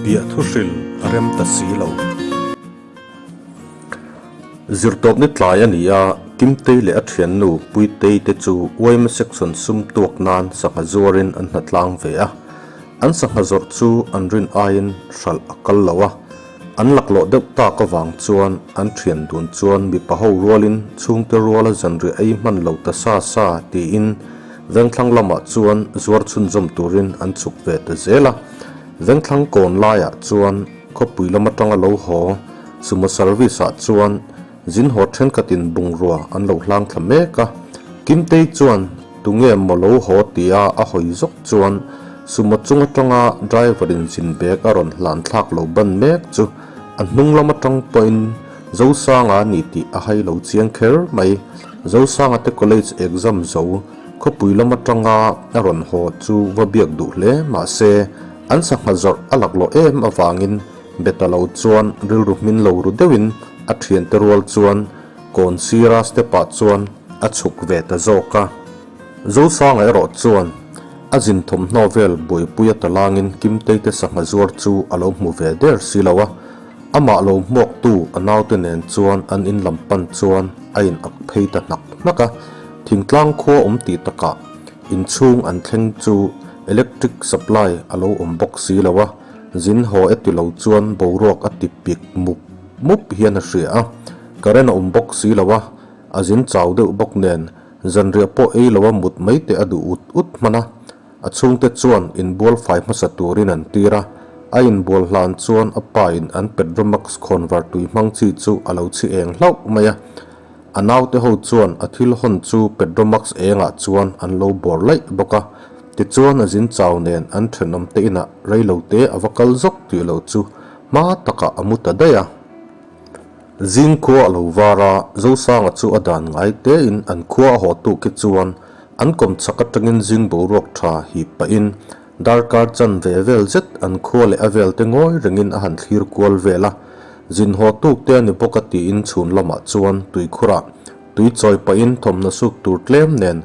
Biahthu hril a rem ta si lo. Zirtawpni tlai a ni a, Kimtei leh a thiannu Puitei te chu yma section sum tuak nan sangha zuarin an hnatlang ve a. An sangha zawrh chu an rin aiin hralh a kal lo a. An laklawh deuh tak avang chuan an thian dun chuan mipa ho rualin chhungte ruala zanriah ei hman lo ta sa sa tiin Vengthlang lamah chuan zuar chhunzawm turin an chhuk ve ta zel a. Vengthlang kawn laiah chuan khawpui lam atanga lo haw sumo service ah chuan zin haw thenkhatin bungrua an lo hlang thla mek a. Kimtei chuan tunge maw lo haw tia a hawi zawk chuan sumo chung atanga driver in zin bag a rawn hlan thlak lo ban mek chu a hnung lam atang pawhin Zosanga a ni tih a hai lo chiang kher mai. Zosanga te college exam zo khawpui lam atanga a rawn haw chu va biak duh hle mahse an sangha zawrh a laklawh em avangin Beta lo chuan rilru hmin lo ru deuhin a thiante rual chuan kawn sira step ah chuan a chhuk ve ta zawk a. Zosanga erawh chuan a zin thawmhnaw vel buaipui a talangin Kimtei te sangha zuar chu a lo hmu ve der si lo a, amah lo hmuaktu a naute nen chuan an in lam pan chuan a in ak phei ta hnak hnak a. Thingtlang khua awm tih takah inchhung an thleng chu electric supply a lo awm bawk si lo a. Zin haw e ti lo chuan boruak a ti pik mup mup hian a hria a, current a awm bawk si lo a, a zin chau deuh bawk nen zanriah pawh ei lo a mut mai teh a duh ut ut hman a. A chhungte chuan inbual fai hmasa turin an tir a, a inbual hlan chuan a pa in an Petromax khawnvar tui hmang chi chu a lo chhi eng hlauh mai a. A naute ho chuan a thil hawn chu Petromax engah chuan an lo bawr laih bawk a, tichuan a zin chau nen an thenawm te inah reilo te a va kal zawk tih loh chu hma takah a mu ta daih a. Zing khua a lo var a, Zosanga chu a dan ngai tein an khua a haw tuk hi chuan an kawm chhak atangin zing boruak tha hip pahin darkar chan ve vel zet an khua leh a vel te ngawi rengin a han thlir kual vel a. Zin haw tuk te a ni bawk a tiin chhun lamah chuan tuikhurah tui chawi pahin thawmhnaw suk tur tlem nen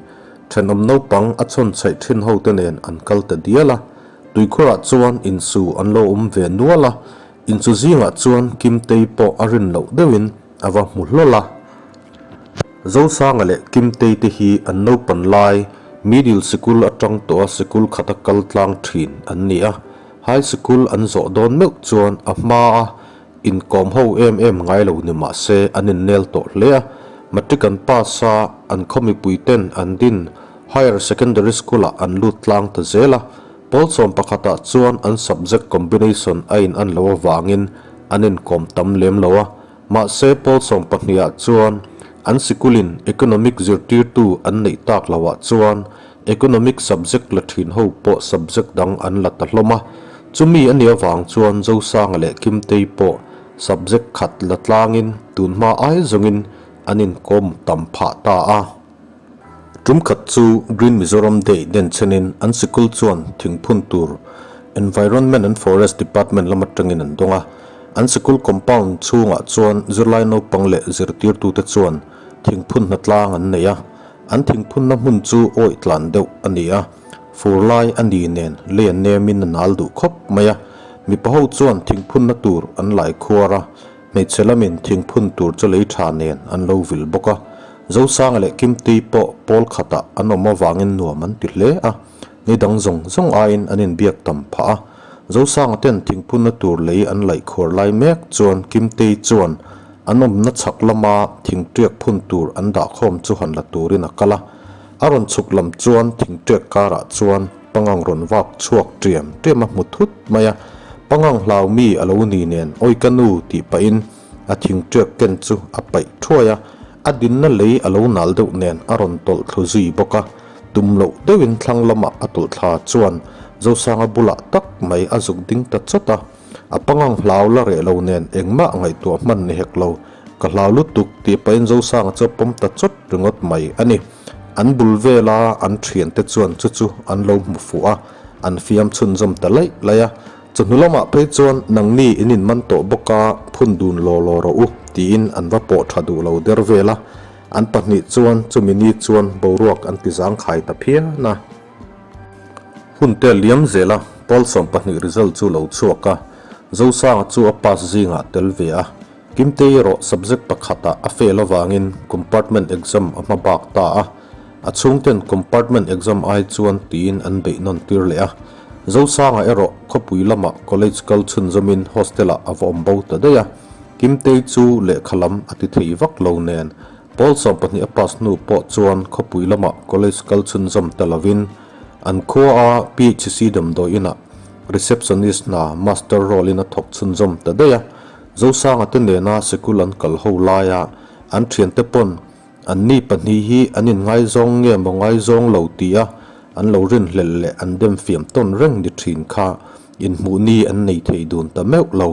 thenawm naupang a chhawn chhaih thin ho te nen an kal ta dial a. Tuikhurah chuan insu an lo awm ve nual a, insu zingah chuan Kimtei pawh a rin loh deuhin a va hmu hlawl a. Zosanga leh Kimtei te hi an naupan lai middle sikul atang tawha sikul khata kal tlang thin an ni a. High sikul an zawh dawn meuh chuan a hmaa inkawm ho em em ngai lo ni mah se an innel tawh hle a. Matric an pass a, an khaw mipui ten an din Higher Secondary School ah an lut tlang ta zel a. Pawl 11 ah chuan an subject combination a in an loh avangin an inkawm tam lem lo a. Mahse pawl 12 ah chuan an sikulin Economic zirtirtu an neih tak loh ah chuan Economic subject la thin ho pawh subject dang an la ta hlawm a, chumi a nih avang chuan Zosanga leh Kimtei pawh subject khat la tlangin tunhma ai zawngin an inkawm tam phah ta a. Tum khat chu Green Mizoram Day den chenin an sikul chuan thingphun tur Environment and Forest Department lam atangin an dawng a, an sikul compound chhungah chuan zirlai naupang leh zirtirtute chuan thingphun hnatlang an nei a. An thingphunna hmun chu awih tlan deuh a ni a, fur lai a ni nen lei a nemin a nal duh khawp mai a. Mipa ho chuan thingphunna tur an lai khuar a, hmeichhe lamin thingphun tur chu lei tha nen an lo vil bawk a. Zosanga leh Kimtei pawh pawl khatah an awm avangin nuam an ti hle a, ni dang zawng zawng aiin an inbiak tam phah a. Zosanga ten thingphunna tur lei an laih khuar lai mek chuan Kimtei chuan An awmna chhak lama thingtiak phun tur an dahkhawm chu han la turin a kal a, a rawn chhuk lam chuan thingtiak karah chuan pangang rawn vak chhuak tiam tiam a hmu thut mai a, pangang hlau mi a lo ni nen awi ka nu tih pahin a thingtiak ken chu a paih thuai a, a dinna lei a lo nal deuh nen a rawn tawlh thlu zui bawk a, tum loh deuhin thlang lamah a tawlh thla chuan Zosanga bulah tak mai a zuk ding ta chawt a. A pangang hlau la reh lo nen engmah ngaihtuah hman ni hek lo. Ka hlau lutuk tih pahin Zosanga chu a pawm ta chawt ringawt mai a ni. An bul vela an thiante chuan chu chu an lo hmu fuh a, an fiam chhunzawm ta laih laih a. Chawhnu lamah phei chuan nangni in inman tawh bawk a, phun dun law law rawh u tiin an va pawh tha duh lo der vel a. An pahnih chuan chumi ni chuan boruak an ti zangkhai ta phian a. Hun te liam zela pawl 12 result chu lo chhuak a. Zosanga chu a pass zingah tel ve a, Kimtei erawh subject pakhatah a fail avangin compartment exam a hma bak ta a, a chhungten compartment exam ai chuan tiin an beih nawn tir leh a. Zosanga erawh khawpui lamah college kal chhunzawmin hostel-ah a va awm bo ta daih a, Kimtei chu lehkha lam a ti thei vak lo nen pawl 12 a pass hnu pawh chuan khawpui lamah college kal chhunzawm ta lovin an khua-a PHC damdawi inah receptionist hna master role-in a thawk chhunzawm ta daih a. Zosanga te nena sikul an kal ho laia an thiante pawn anni pahnih hi an inngaizawng nge maw ngaizawng lo tia an lo rinhlelh leh an dem fiam tawn reng ni thin kha inhmuh ni an nei thei dun ta meuh lo.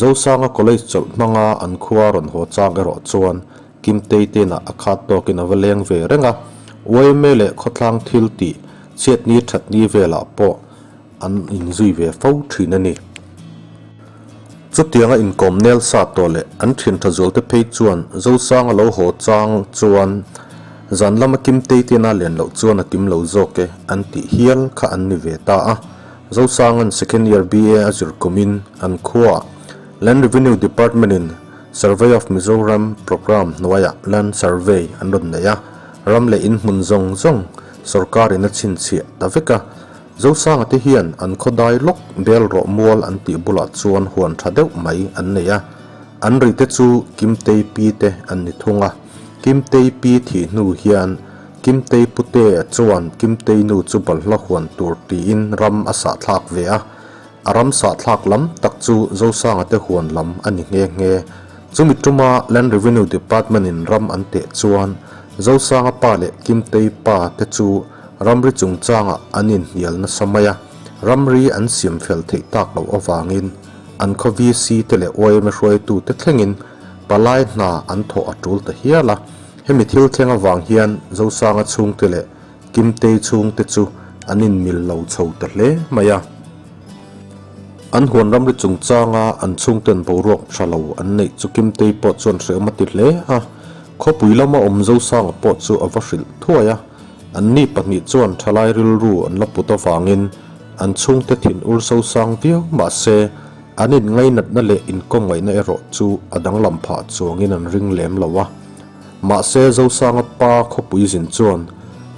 Zosanga college chawlh hmanga an khua rawn haw chang erawh chuan Kimtei tenah a khat tawkin a va leng ve reng a, yma leh khawtlang thil tih chhiatni thatni velah pawh an inzui ve fo thin a ni. Chutianga inkawm nel sa tawh leh an thian tha zualte phei chuan Zosanga lo haw chang chuan zan lama Kimtei tena len loh chuan a kim lo zawk e an tih hial kha an ni ve ta a. Zosanga'n second year BA a zir kumin an khuaah Land Revenue Department-in Survey of Mizoram programme hnuaiah Land Survey an rawn nei a, ram leh in hmun zawng zawng sawrkarin a chhinchhiah ta vek a. Zosanga te hian an khawdai lawk bel rawh mual an tih bulah chuan huan tha deuh mai an nei a, an ri te chu Kimtei pi te an ni thung a. Kimtei pi thih hnu hian Kimtei pute chuan Kimtei nu chu balhla huan tur tiin ram a sahthlak ve a, A ram sahthlak lam tak chu Zosanga te huan lam a ni nghe nghe. Chumi tuma Land Revenue Department in ram an teh chuan Zosanga pa leh Kimtei pa te chu ramri chungchangah an inhnial nasa mai a, ramri an siam fel theih tak loh avangin an khaw VC te leh yma hruaitu te thlengin palai hna an thawh a tul ta hial a. Hemi thil thleng avang hian Zosanga chhungte leh Kimtei chhungte chu an inmil lo chho ta hle mai a. An huan ramri chungchanga an chhungten boruak tha lo an neih chu Kimtei pawh chuan hrehawm a ti hle a. Khawpui lama awm Zosanga pawh chu a va hrilh thuai a. Anni pahnih chuan thalai rilru an la put avangin an chhungte thin ur sosang viau mahse an inngainatna leh inkawmngaihna erawh chu a danglam phah chuangin an ring lem lo a. Mahse Zosanga pa khawpui zin chuan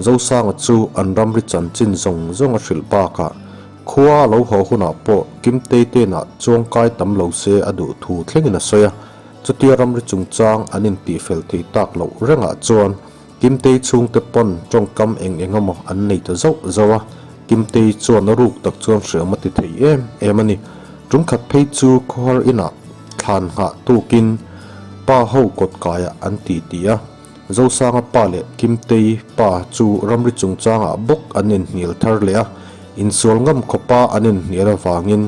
Zosanga chu an ramri chanchin zawng zawng a hrilh bakah khua a lo haw hunah pawh Kimtei tenah chuangkai tam lo se a duh thu thlengin a sawi a, chutia ramri chungchang an intihfel thei tak loh rengah chuan Kimtei chhungte pawn tawngkam eng eng emaw an nei ta zauh zauh a, Kimtei chuan a ruk tak chuan hriam a ti thei em em a ni. Tumkhat phei chu khawhar inah thlan nghah tukin pa ho kawt kaiah an ti ti a, Zosanga pa leh Kimtei pa chu ramri chungchangah bawk an inhnial thar leh a, insual ngam khawpa an inhnial avangin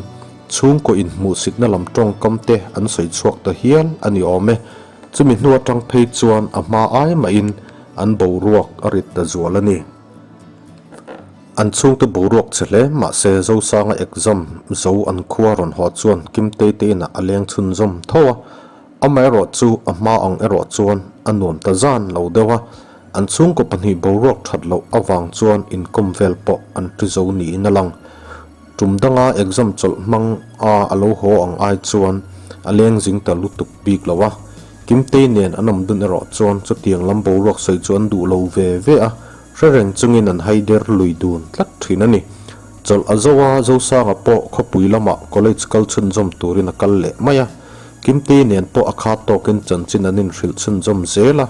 chhungkaw inhmuhsitna lam tawngkam te an sawi chhuak ta hial a ni awm e. Chumi hnu atang phei chuan a hma ai mahin an boruak a rit ta zual a ni. An chhungte boruak che hle mahse Zosanga exam zo an khua rawn haw chuan Kimtei te inah a leng chhunzawm tho a, amaherawh chu a hma ang erawh chuan a nuam ta zan lo deuh a, an chhungkaw pahnih boruak that loh avang chuan inkawm vel pawh an ti zo niin a lang. Tum danga exam chawlh hmang a a lo haw ang ai chuan a leng zing ta lutuk bik lo a, Kimtei nen an awm dun erawh chuan chutiang lam boruak sawi chu an duh lo ve ve a, Hre reng chungin an haider lui dun tlat thin a ni. Chawlh a zo a, Zosanga pawh khawpui lamah college kal chhunzawm turin a kal leh mai a. Kimtei nen pawh a khat tawkin chanchin an inhrilh chhunzawm zel a,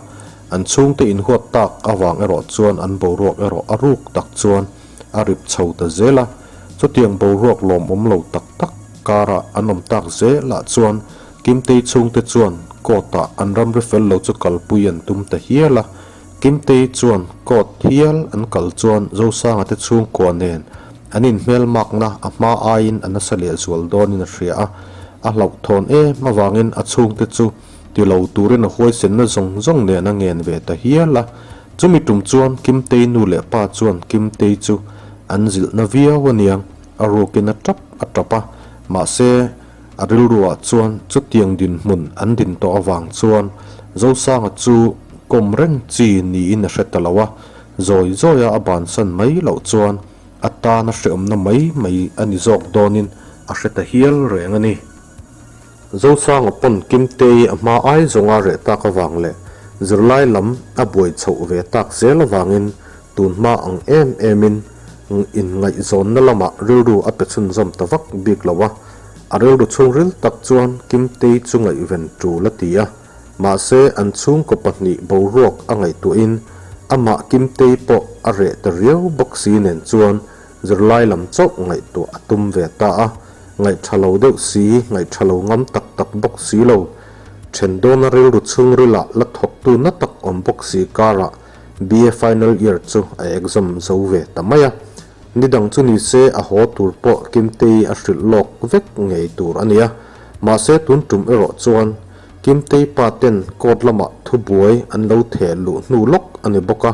an chhungte inhuat tak avang erawh chuan an boruak erawh a ruk tak chuan a rip chho ta zel a. Chutiang boruak lawmawm lo tak tak karah an awm tak zelah chuan Kimtei chhungte chuan court-ah an ramri fel lo chu kalpui an tum ta hial a. Kimtei chuan court hial an kal chuan Zosanga te chhungkua nen an inhmelmakna a hma aiin a nasa lehzual dawnin a hria a, a hlauhthawn em avangin a chhungte chu ti lo turin a huaisenna zawng zawng nen a ngen ve ta hial a. Chumi tum chuan Kimtei nu leh pa chuan Kimtei chu an zilhna viau aniang, a rukin a tap a tap a, mahse, A rilruah chuan chutiang dinhmun an din tawh avang chuan Zosanga chu kawm reng chi niin a hre ta lo a, zawi zawia a bansan mai loh chuan a tana hreawmna mai mai a ni zawk dawnin a hre ta hial reng a ni. Zosanga pawn Kimtei a hma ai zawnga reh tak avang leh zirlai lam a buai chhoh ve tak zel avangin tun hma ang em emin inngaihzawnna lamah rilru a pe chhunzawm ta vak bik lo a, a rilru chhungril tak chuan Kimtei chu ngaihven tul a ti a, mahse an chhungkaw pahnih boruak a ngaihtuahin amah Kimtei pawh a reh ta riau bawk si nen chuan Zirlai lam chauh ngaihtuah a tum ve ta a, ngaihṭha lo deuh si, ngaihṭha lo ngam tak tak bawk si lo. Ṭhen dawna rilru chhungrilah la thawktu na tak awm bawk si karah BA final year chu a exam zo ve ta mai a. Ni dang chu ni se a haw tur pawh Kimtei a hrilh lawk vek ngei tur a nia. Mahse tun tum erawh chuan Kimtei pa ten court lamah thubuai an lo theh luh hnu lawk a ni bawk a,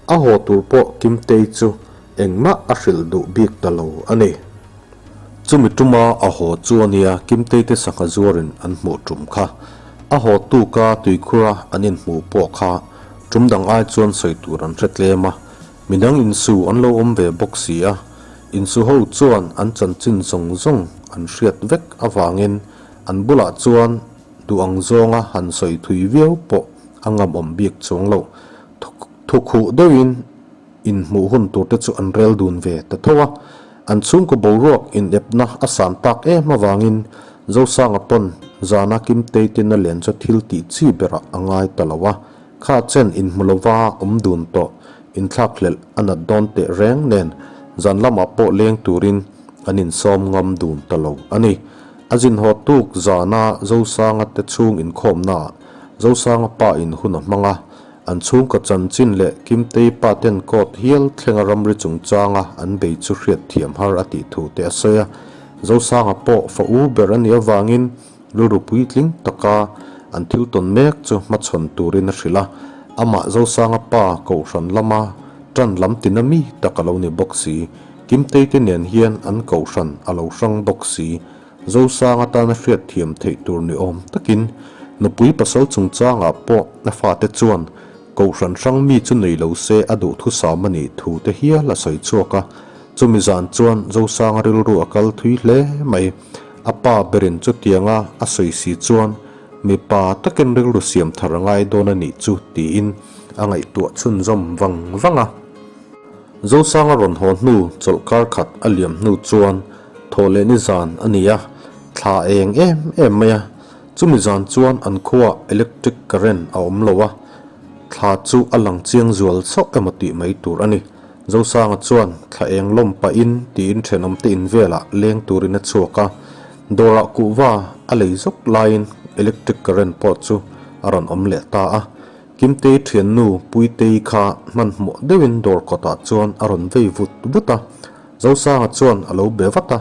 A haw tur pawh Kimtei chu engmah a hrilh duh bik ta lo a ni. Chumi tuma a haw chu a nia Kimtei te sangha zuarin an hmuh tum kha. A haw tuka tuikhura an inhmuh pawh kha tum dang ai chuan sawi tur an hre tlem a, midang insu an lo awm ve bawk si a, insu ho chuan an chanchin zawng zawng an hriat vek avangin an bulah chuan duh ang zawnga han sawi thui viau pawh a ngamawm bik chuang lo. Thukhuh deuhin inhmuh hun turte chu an rel dun ve ta tho a, an chhungkaw boruak inepna a san tak em avangin Zosanga pawn zana Kimtei ten a len chu thil tih chi berah a ngai ta lo a, kha chen inhmu lova awm dun tawh inthlakhlelh a nat dawn teh reng nen zan lamah pawh leng turin an insawm ngam dun ta lo a ni. A zin haw tuk zana Zosanga te chhung inkhawmnaah Zosanga pa in hun a hmang a, An chhungkaw chanchin leh Kimtei pa ten court hial thlenga ramri chungchanga an bei chu hriat thiam har a tih thu te a sawi a. Zosanga pawh fa u ber a nih avangin rilru puitling taka an thil tawn mek chu hmachhawn turin a hrilh a. Amah Zosanga pa Kohhran lama tan lam tina mi tak a lo ni bawk si. Kimtei te nen hian an Kohhran a lo hrang bawk si. Zosang atana hriat thiam theih tur ni awm takin nupui pasal chungchangah pawh a fate chuan Kohhran hrang mi chu nei lo se a duh thusam a nih thu te hial a sawi chhuak a. Chumi zan chuan Zosanga rilru a kal thui hle mai. A pa berin chutianga a sawi si chuan mipa takin rilru siam thar a ngai dawn a nih chu tiin a ngaihtuah chhunzawm vang vang a. Zosanga rawn haw hnu chawlhkar khat a liam hnu chuan Thawh leh ni zan a ni a, thla a eng em em mai a, chumi zan chuan an khuaah electric current a awm lo a, thla chu a lang chiang zual chauh emaw tih mai tur a ni. Zosanga chuan thla eng lawm pahin tiin thenawmte in velah leng turin a chhuak a, dawrah kuhva a lei zawk laiin electric current pawh chu a rawn awm leh ta a, Kimtei thiannu Puitei kha hmanhmawh deuhin dawr kawtah chuan a rawn vei vut vut a, Zosanga chuan a lo be vat a,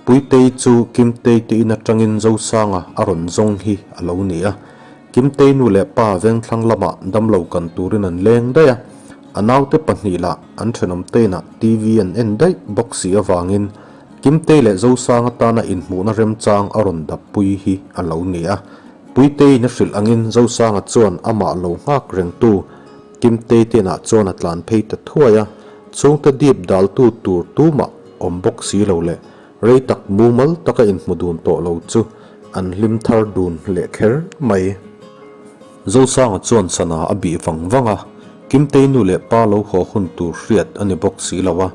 Puitei chu Kimtei te in atangin Zosanga a rawn zawng hi a lo ni a. Kimtei nu leh pa vengthlang lamah damlo kan turin an leng daih a, a naute pahnih lah an thenawmte inah TV an en daih bawk si avangin Kimtei leh Zosanga tana inhmuhna remchang a rawn dappui hi a lo ni a. Puiteiin a hrilh angin Zosanga chuan amah lo nghak rengtu Kimtei te inah chuan a tlan phei ta thuai a, chhungte dip daltu tur tumah awm bawk si lo leh rei tak mumal taka inhmu dun tawh lo chu an hlim thar dun leh kher mai. Zosanga chuan sana a bih vang vang a, Kimtei nu leh pa lo haw hun tur hriat a ni bawk si lo a,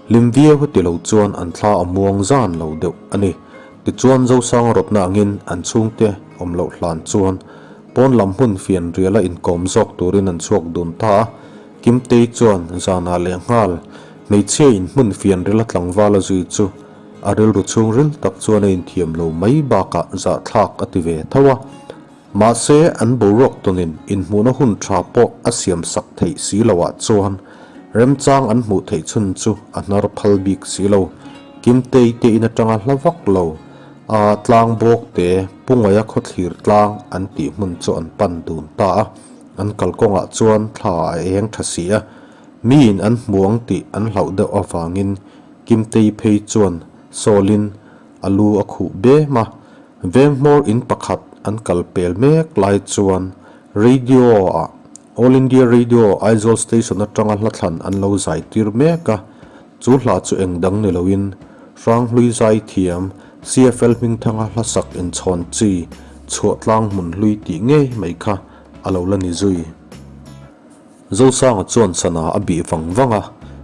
hlim viau heti lo chuan an thla a muang zan lo deuh a ni. Tichuan Zosanga rawtna angin an chhungte awm loh hlan chuan Pawn lam hmun fian riala inkawm zawk turin an chhuak dun ta a, Kimtei chuan zanah leh nghal hmeichhia in hmun fian rila tlangval a zui chu a rilru chhungril tak chuan a inthiam lo mai bakah zahthlak a ti ve tho a. Mahse an boruak tawnin inhmuhna hun tha pawh a siam sak theih si loah chuan remchang an hmuh theih chhun chu a hnar phal bik si lo. Kimtei te in atanga hla vak lo. A tlang bawk te Pungaia khawthlir tlang an tih hmun chu an pan dun ta a, an kalkawngah chuan thla a eng tha si a, miin an hmu ang tih an hlauh deuh avangin Kimtei phei chuan sawlin a lu a khuh bem a, Venghmawr in pakhat an kal pel mek lai chuan Radio-ah All India Radio Aizawl Station atanga hla thlan an lo zai tir mek a, Chu hla chu eng dang ni loin Hranghlui zai thiam CFL Hmingthanga hlasak inchhawn chi chhuah tlang hmun hlui tih ngei mai kha a lo la ni zui. Zosanga chuan sana a bih vang vang a,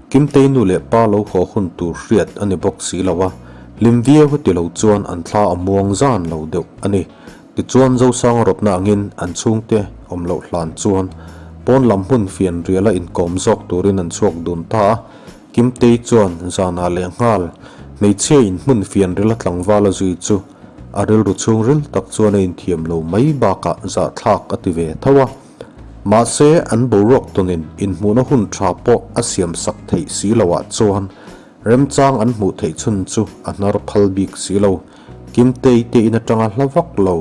Kimtei nu leh pa lo haw hun tur hriat a ni bawk si lo a, hlim viau heti lo chuan an thla a muang zan lo deuh a ni. Tichuan Zosanga rawtna angin an chhungte awm loh hlan chuan pawn lam hmun fian riala inkawm zawk turin an chhuak dun ta a, Kimtei chuan zanah leh nghal hmeichhia in hmun fian rila tlangval a zui chu a rilru chhungril tak chuan a inthiam lo mai bakah zahthlak a ti ve tho a. Mahse an boruak tawnin inhmuhna hun tha pawh a siam sak theih si loah chuan remchang an hmuh theih chhun chu a hnar phal bik si lo. Kimtei te in atanga hla vak lo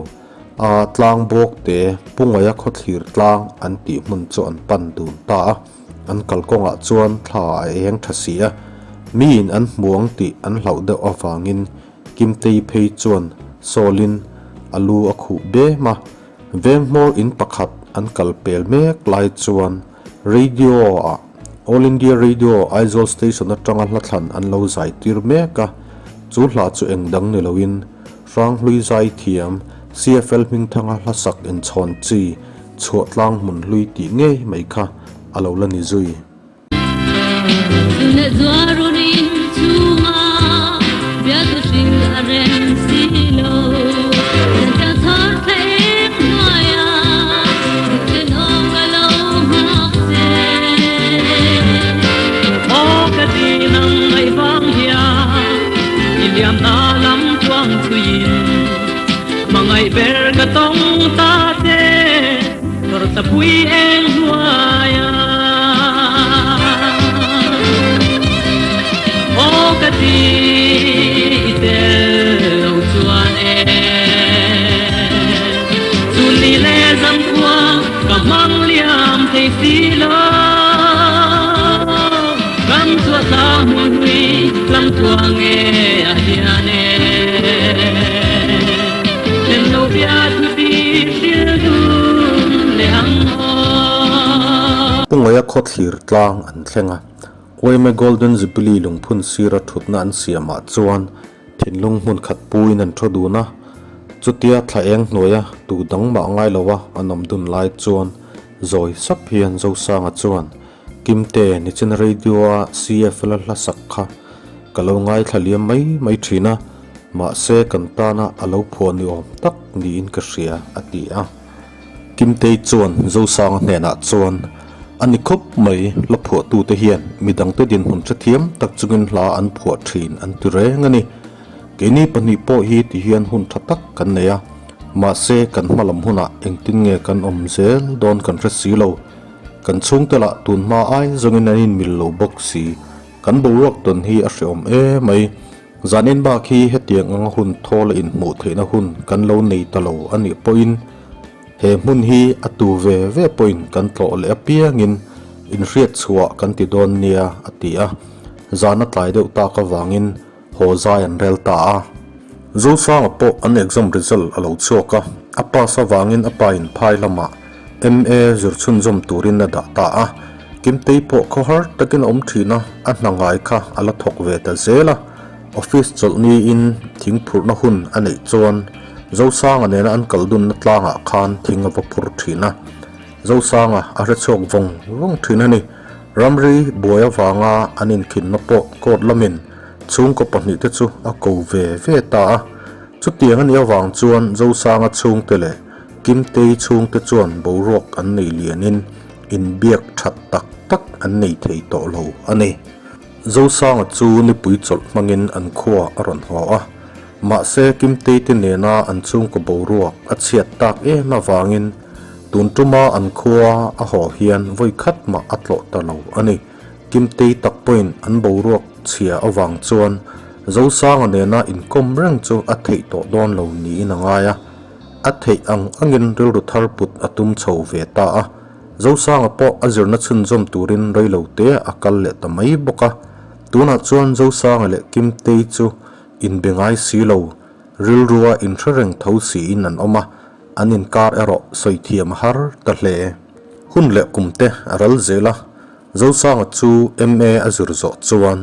a tlang bawk te Pungaia khawthlir tlang an tih hmun chu an pan dun ta a. An kalkawngah chuan thla a eng tha si a, miin an hmu ang tih an hlauh deuh avangin Kimtei phei chuan sawlin a lu a khuh bem a. Venghmawr in pakhat an kal pel mek lai chuan Radio-ah All India Radio Aizawl Station atanga hla thlan an lo zai tir mek a, chu hla chu eng dang ni loin Hranghlui zai thiam CFL Hmingthanga hla sak inchhawn chi chhuah tlang hmun hlui tih ngei mai kha a lo la ni zui. Pungaia khawthlir tlang an thleng a, Uaime Golden Jubilee lungphun sira thutna an siamah chuan thinlung hmun khat puin an thu dun a, chutia thla eng hnuaia tu dang mah ngai loa an awm dun lai chuan zawi sap hian Zosanga chuan Kimte nichin radio-a CFL-a hla sak kha ka lo ngaithla liam mai mai thin a, mahse kan tana a lo phuah ni awm tak niin ka hria a ti a. Kimtei chuan Zosanga hnenah chuan, A ni khawp mai, hla phuahtute hian midangte dinhmun hrethiam tak chungin hla an phuah thin an ti reng a ni. Keini pahnih pawh hi ti hian hun tha tak kan nei a, mahse kan hma lam hunah engtin nge kan awm zel dawn kan hre si lo. Kan chhungte lah tun hma ai zawngin an inmil lo bawk si. Kan boruak tawn hi a hreawm em mai. Zanin bak hi hetiang anga hun thawl a inhmuh theihna hun kan lo nei ta lo a nih pawhin he hmun hi a tu ve ve pawhin kan tlawh leh apiangin inhriat chhuah kan ti dawn nia a ti a. Zan a tlai deuh tak avangin haw zai an rel ta a. Zosanga pawh an exam result a lo chhuak a, a pass avangin a pa in phai lamah MA zir chhunzawm turin a dah ta a. Kimtei pawh khawhar takin a awm thin a, a hna ngai kha a la thawk ve ta zel a. Office chawlh niin thing phurhna hun a neih chuan Zosanga nena an kal dunna tlangah khan thing a va phur thin a. Zosanga a hre chhuak vawng vawng thin a ni. Ramri buai avanga an inkhinna pawh court lamin Chhungkaw pahnihte chu a ko ve ve ta a, chutiang a nih avang chuan Zosanga chhungte leh Kimtei chhungte chuan boruak an nei lianin inbiak that tak tak an nei thei tawh lo a ni. Zosanga chu nipui chawlh hmangin an khua a rawn haw a, mahse Kimtei te nena an chhungkaw boruak a chhiat tak em avangin tun tuma an khua a haw hian vawi khat mah a tlawh ta lo a ni. Kimtei tak pawhin an boruak chhia avang chuan Zosanga nena inkawm reng chu a theih tawh dawn lo niin a ngai a, a theih ang angin rilru thar put a tum chho ve ta a. Zosanga pawh a zirna chhunzawm turin reilo te a kal leh ta mai bawk a. Tunah chuan Zosanga leh Kimtei chu inbe ngai si lo, rilrua inhre reng tho siin an awm a, an inkar erawh sawi thiam a har ta hle. Hun leh kum te a ral zel a, Zosanga chu MA a zir zawh chuan.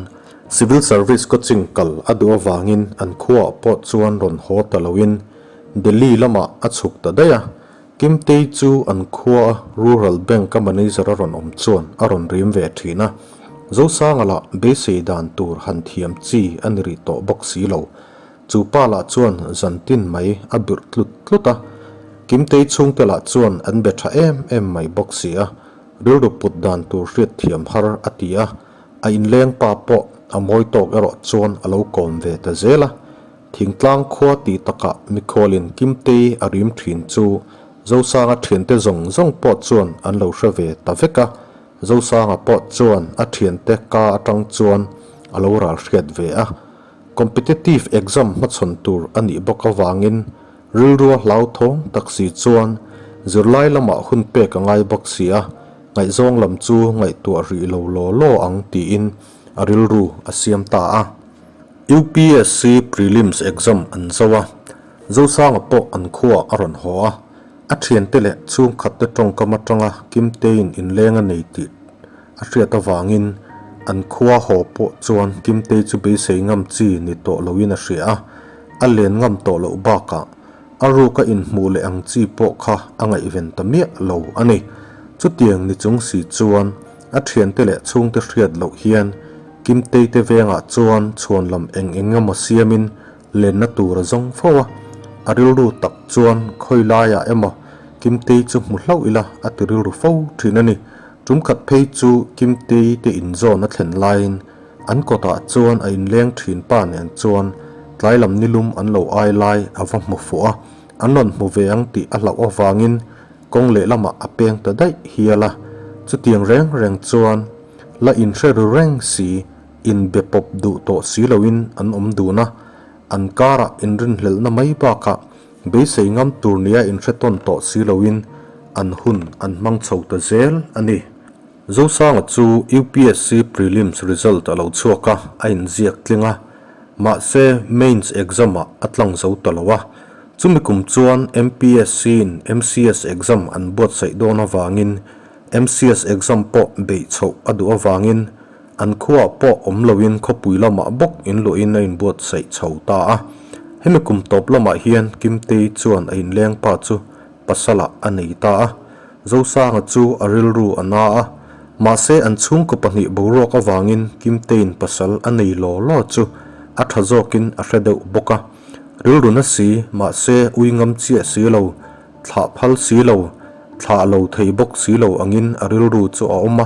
Civil Service coaching kal a duh avangin an khuaah pawh chuan rawn haw ta loin Delhi lamah a chhuk ta daih a. Kimtei chu an khuaa Rural Bank-a manager a rawn awm chuan a rawn rim ve thin a. Zosanga lah beisei dan tur han thiam chi a ni rih tawh bawk si lo. Chu pa lah chuan zan tin mai a birh tlut tlut a. Kimtei chhungte lah chuan an be tha em em mai bawk si a. Rilru put dan tur hriat thiam har a ti a, a inleng pa pawh a mawi tawk erawh chuan a lo kawm ve ta zel a. Thingtlang khua tih takah mikhualin Kimtei a rim thin chu Zosanga thiante zawng zawng pawh chuan an lo hre ve ta vek a, Zosanga pawh chuan a thiante ka atang chuan a lo ral hriat ve a. Competitive exam hmachhawn tur a nih bawk avangin Rilrua hlauthawng tak si chuan zirlai lamah hun pek a ngai bawk si a, ngaihzawng lam chu ngaihtuah rih lo law law ang tiin a rilru a siam ta a. UPSC Prelims exam an zo a, Zosanga pawh an khuaah a rawn haw a, a thiante leh chhungkhatte tawngkam atanga Kimteiin inleng a nei tih a hriat avangin an khua haw pawh chuan Kimtei chu beisei ngam chi ni tawh loin a hria a, a len ngam tawh loh bakah a ruka inhmuh leh ang chi pawh kha a ngaihven ta miah lo a ni. Chutiang ni chung si chuan a thiante leh chhungte hriat loh hian Kimtei te vengah chuan chhuan lam eng eng emaw siamin lenna tur a zawng fo a, a rilru tak chuan khawi laiah emaw Kimtei chu hmu hlauh ila a ti rilru fo thin a ni. Tumkhat phei chu Kimtei te inzawn a thlen laiin an kawtah chuan a inleng thin pa nen chuan tlai lam nilum an lo ai lai a va hmu fuh a, an rawn hmu ve ang tih a hlauh avangin kawng lehlamah a peng ta daih hial a. Chutiang reng reng chuan la inhre ru reng si inbe pawp duh tawh si loin an awm dun a, an karah inrinhlelhna mai bakah beisei ngam tur nia inhre tawn tawh si loin an hun an hmang chho ta zel a ni. Zosanga chu UPSC Prelims result a lo chhuak a, a inziak tling a, mahse Mains exam-ah a tlang zo ta lo a. Chumi kum chuan MPSC-in MCS exam an buatsaih dawn avangin MCS exam pawh beih chhoh a duh avangin An khuaah pawh awm loin khawpui lamah bawk inluahin a inbuatsaih chho ta a. Hemi kum tawp lamah hian Kimtei chuan a inleng pa chu pasalah a nei ta a. Zosanga chu a rilru a na a, mahse an chhungkaw pahnih boruak avangin Kimteiin pasal a nei law law chu a tha zawkin a hre deuh bawk a. Rilru na si, mahse ui ngam chiah si lo, Thlah phal si lo, thlah lo thei bawk si lo angin a rilru chu a awm a,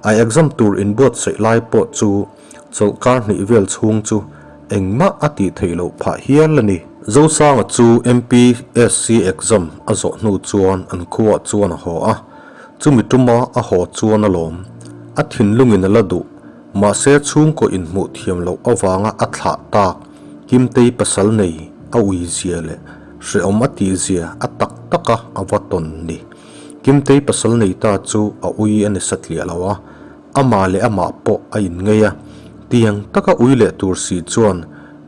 a exam tur inbuatsaih lai pawh chu chawlhkar hnih vel chhung chu engmah a tih theih loh phah hial a ni. Zosanga chu MPSC exam a zawh hnu chuan an khuaah chuan a haw a, chumi tuma a haw chuan a lawm. A thinlungin a la duh, mahse chhungkaw inhmuh thiam loh avanga a thlah tak. Kimtei pasal nei a ui zia leh hrehawm a tih zia a tak tak a a va tawn ni. Kimtei pasal nei ta chu a ui a ni satliah lo a, amah leh amah pawh a inngei a. Tiang taka ui leh tur si chuan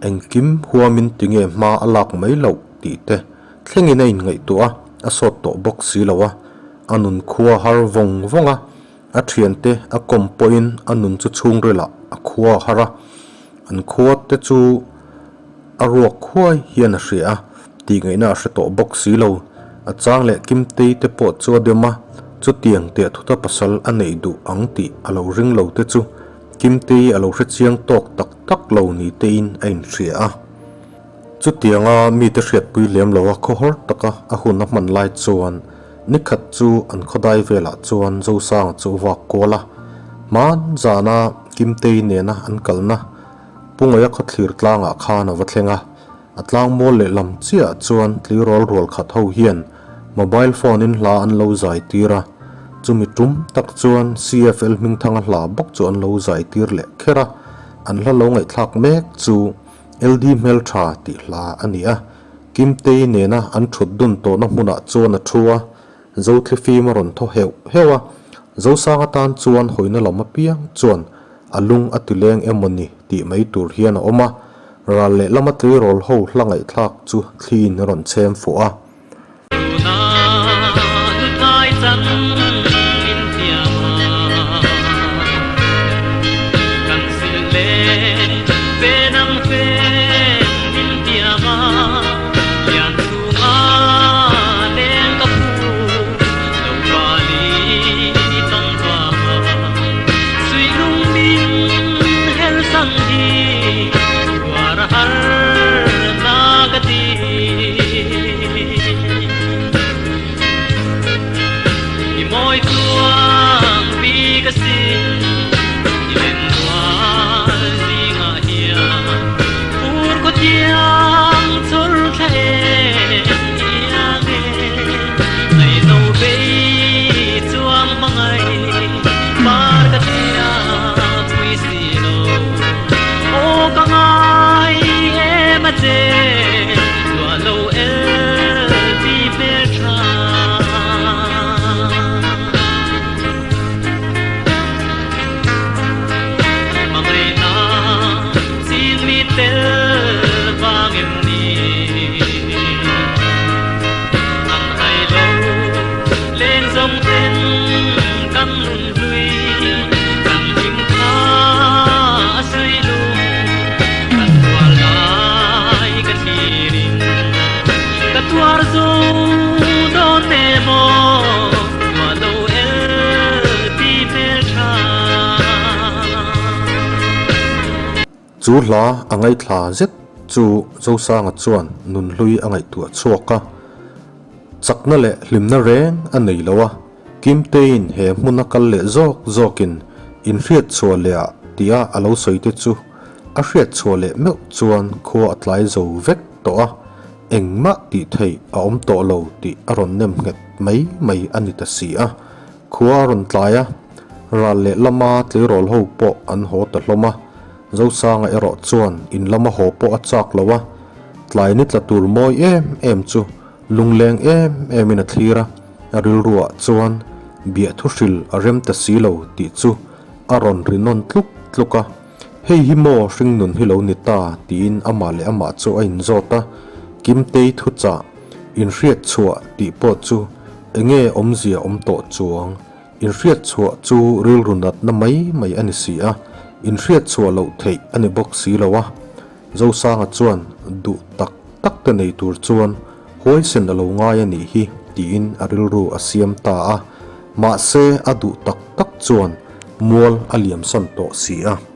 engkim huamin tinge hma a lak mai loh tih te thlengin a inngaihtuah a, a sawt tawh bawk si lo a. A nun khua har vawng vawng a, a thiante a kawm pawhin a nun chu chhungrilah a khua har a. An khua te chu a ruak huai hian a hria a, tih ngaihna a hre tawh bawk si lo. A chang leh Kimtei te pawh chu a dem a, chutiang teh thuta pasal a neih duh ang tih a lo ring lo te chu Kimtei a lo hre chiang tawk tak tak lo ni tein a inhria a. Chutianga mite hriatpui lem lo a khawhawr taka a hun a hman lai chuan nikhat chu an khawdai velah chuan Zosanga chu a vak kual a, hman zana Kimtei nena an kalna Pungaia khawthlir tlangah khan a va thleng a, a tlang mual lehlam chiahah chuan tleirawl rual khat ho hian mobile phone in hla an lo zai tir a, chumi tum tak chuan CFL Hmingthanga hla bawk chu an lo zai tir leh kher a, an hla lo ngaihthlak mek chu LD hmeltha tih hla a ni a, Kimtei nena an thut dun tawhna hmunah chuan a thu a, Zothlifim a rawn thaw heuh heuh a, Zosanga tan chuan hawina lam apiang chuan a lung a ti leng emaw ni tih mai tur hian a awm a, ral lehlama tleirawl ho hla ngaihthlak chu thliin a rawn chhem fuh a. Tuna dutlai chan min thiam a, kan sil leh. Tuar zo dawn emaw ruah lo el ti hmel tha. Chu hla a ngaithla zet chu Zosanga chuan nunhlui a ngaihtuah chhuak a, chakna leh hlimna reng a nei lo a, Kimteiin he hmuna kal leh zawk zawkin inhriat chhuah leh ah tia a lo sawi te chu a hriat chhuah leh meuh chuan khua a tlai zo vek tawh a, engmah tih theih a awm tawh lo tih a rawn nem nghet mai mai a ni ta si a. Khua a rawn tlai a, ral leh lama tleirawl ho pawh an haw ta hlawm a, Zosanga erawh chuan in lama haw pawh a chak lo a, tlai ni tla tur mawi em em chu lungleng em emin a thlir a, a rilruah chuan biahthu hril a rem ta si lo tih chu a rawn ri nawn tluk tluk a. Hei hi maw hringnun hi lo ni ta tiin amah leh amah chu a inzawt a, Kimtei thuchah inhriat chhuah tih pawh chu enge awmzia awm tawh chuang, inhriat chhuah chu rilru natna mai mai a ni si a, inhriat chhuah loh theih a ni bawk si lo a. Zosanga chuan duh tak tak te nei tur chuan huaisen a lo ngai a nih hi tiin a rilru a siam ta a, mahse a duh tak tak chuan mual a liamsan tawh si a.